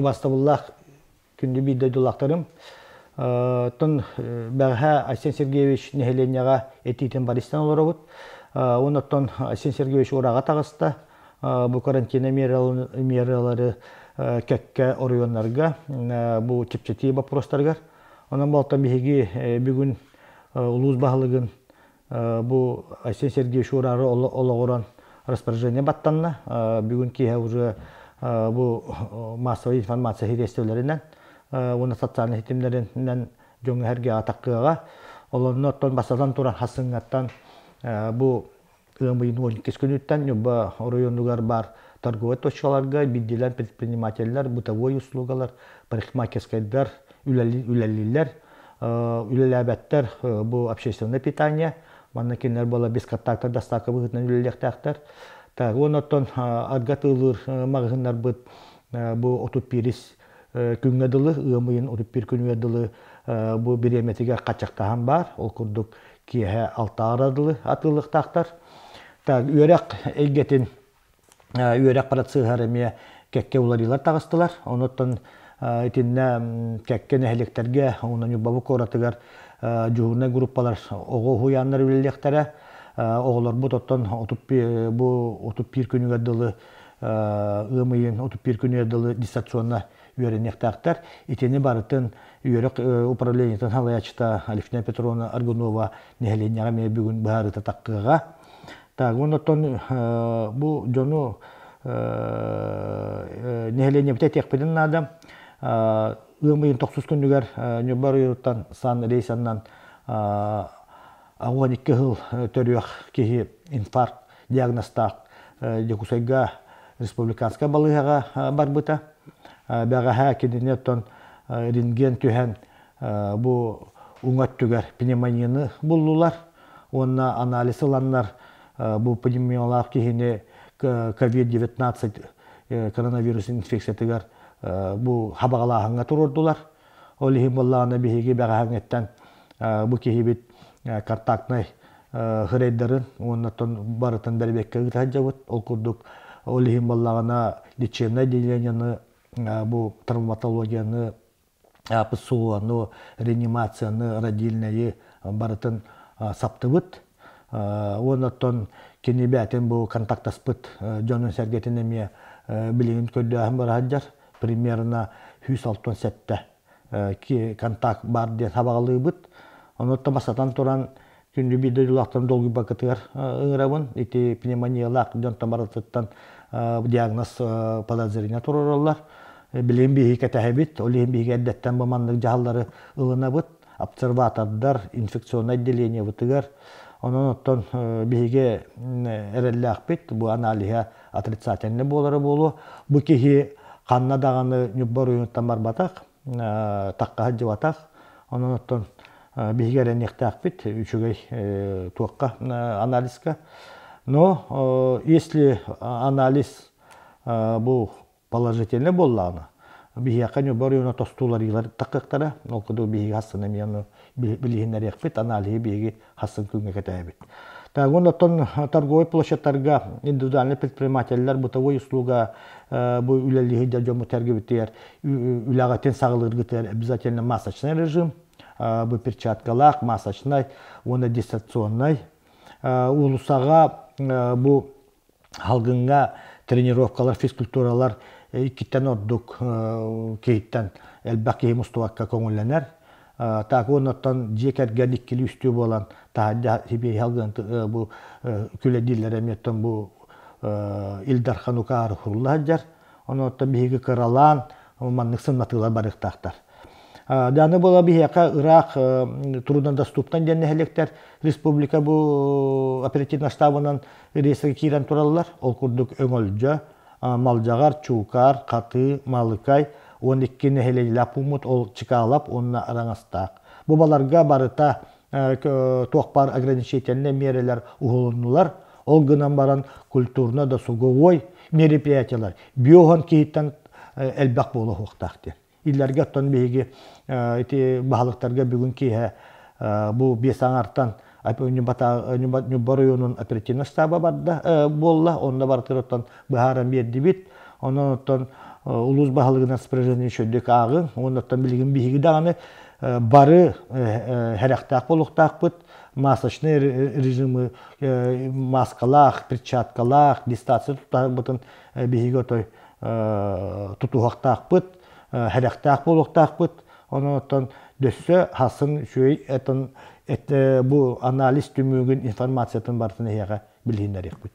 Убастабыллаах күндү биир дойдулаахтарым, оттон бэҕэһээ Айсен Сергеевич нэһилиэнньэҕэ этиитин барыстан олоробут. Уонна оттон Айсен Сергеевич ураҕа таҕыста. Бу карантина мералары кэккэ оройуоннарга бу чэпчэтии боппуруостарыгар. Онон буолтан биһиги бүгүн улуус баһылыгын Бу Айсен Сергеевич ураары олоҕуран распоряжение баттанна. Бүгүн киэһэ уже бу массовай информация средстволарынан уонна социальнай ситимнэринэн дьоҥҥо сэргэҕэ атаккыаҕа. Олорно оттон бастатан туран хасыҥҥаттан бу ыам ыйын 12 күнүттэн Ньурба оройуонугар баар торговай точкаларга биирдиилээн предпринимателлэр, бытовой услугалар, парикмахерскайдар үлэлииллэр. Үлэлээбэттэр бу общественное питание манна кинилэр буола без контакта доставка быһыытынан үлэлиэхтээхтэр. Так уонна оттон арга тыылыыр маҕаһыыннарбыт бу 31 күҥҥэ дылы ыам ыйын 31 күнүгэр дылы бу бириэмэтигэр хаччахтаһан баар. Ол курдук киэһэ алтаара дылы атыылыахтаахтар. Так үөрэх эйгэтин үөрэх процеһар эмиэ кэккэ уларыылар таҕыстылар. Онуттан итиннэ кэккэ нэһилиэктэргэ уонна Ньурбабы куоратыгар дьуһуурунай группалар оҕо уһуйааннар үлэлиэхтэрэ. Оҕолорбут оттон бу 31 күнүгэр дылы ыам ыйын 31 күнүгэр дылы дистанционно үөрэниэхтээхтэр. Итини барытын үөрэх управлениетын салайааччыта Алевтина Петровна Аргунова нэһилиэнньэҕэ эмиэ бүгүн быһаарыыта таххыаҕа. Так, уонна оттон бу дьону нэһилиэнньэбитэ этиэхпитин наада. Ыам ыйын тохсус күнүгэр Ньурба оройуонуттан сан рейсаннан 12 сыл төрүөх киһи инфаркт диагнозтаах Дьокуускайга республиканскай балыыһаҕа барбыта. Бэҕэһээ кинини оттон рентген түһэн бу уҥа өттүгэр пневмонияны буллулар уонна анализ ыланнар бу пневмониялаах киһини COVID-19 коронавирус инфекциятыгар бу хабаҕалааһыҥҥа туруордулар. Ол иһин буоллаҕына биһиги бэҕэһээҥҥиттэн бу киһибит контактнай хырайдарын уонна барытын бэрэбиэккэ ыыта сылдьабыт. Ол курдук ол иһин буоллаҕына лечебнай отделениены бу травматологияны ПСО-ну, реанимацияны, родильнайы барытын саптыбыт. Уонна оттон кини бээтин бу контактаспыт дьонун-сэргэтин эмиэ билигин көрдөөһүн бара сылдьар. Примерно 167 контакт баар диэн сабаҕалыыбыт. Онуттан бастатан туран күндү биир дойдулаахтарын долгуйбаккытыгар ыҥырабын. Ити пневмониялаах дьонтон барытыттан диагноз подозрение туруораллар. Билигин биһиги кэтэһэбит, ол иһин биһиги эрдэттэн бу маннык дьаһаллары ылынабыт. Обсерватордар, инфекционнай отделениебытыгар. Онон оттон биһиги эрэллээхпит, бу аналиһа отрицательный буолара буолуо. Бу киһи ханна даҕаны Ньурба оройуонуттан барбатах, тахха сылдьыбатах. Онон оттон биһиги эрэниэхтээхпит үчүгэй туохха анализка. Но если анализ бу положительный буоллаҕына, биһиэхэ Ньурба оройуона тостууларыылар таххыахтара. Ол курдук биһиги хассын эмиэ ону билиһиннэриэхпит, аналиһы биһиги хассын күҥҥэ кэтээбит. Так, уонна оттон торговай площадьтарга индивидуальный предпринимателлэр бытовой услуга бу үлэлиһи дьоммут эргибитигэр үлэҕитин саҕалыыргытыгар обязательно масочный режим, бу перчаткалаах, масочный уонна дистанционный. Уулуссаҕа бу Салгыҥҥа тренировкалар, физкультуралар иккиттэн ордук киһиттэн элбэх киһи мустубакка көҥүллэнэр. Так уонна оттон дьиэ кэргэн иккилии-үстүү буолан таһырдьа сибиэһи салгын бу күлэдииллэр эмиэ оттон бу Ил Дархан укаары хурулла сылдьар. Ону оттон биһиги кыралаан маннык сымнатыылар барыахтаахтар. Даны буола биһиэхэ ыраах труднодоступный диэн нэһилиэктэр республика бу оперативный штабынан реестргэ киирэн тураллар. Ол курдук Өҥөлдьө, Малдьаҕар, Чуукаар, Хатыы, Малыкай 12 нэһилиэнньэлээх пууммут ол Чыкаалап уонна Араҥастаах. Бу баларга барыта туох баар ограничительнай миэрэлэр уһулуннулар. Ол гынан баран культурно-досуговой мероприятиелар биоһон киһиттэн элбэх буолуохтаах диэн. Иллэргэ оттон биһиги ити баһылыктарга бүгүн киэһэ бу биэс аҥартан Ньурба оройуонун оперативнай штаба барда буолла. Онно барытын оттон быһааран биэрдибит. Онон оттон Улуус баһылыгынан распоряжение үчүгэйдик ааҕыҥ. Оннуттан билигин биһиги даҕаны бары сэрэхтээх буолуохтаахпыт. Масочный режимы маскалаах, перчаткалаах, дистанция тутаһарбытын биһиги отой тутуһуохтаахпыт, сэрэхтээх буолуохтаахпыт. Онон дөссө хасын үчүгэй этон бу анализ түмүгүн информациятын барытын эһиэхэ билиһиннэриэхпит.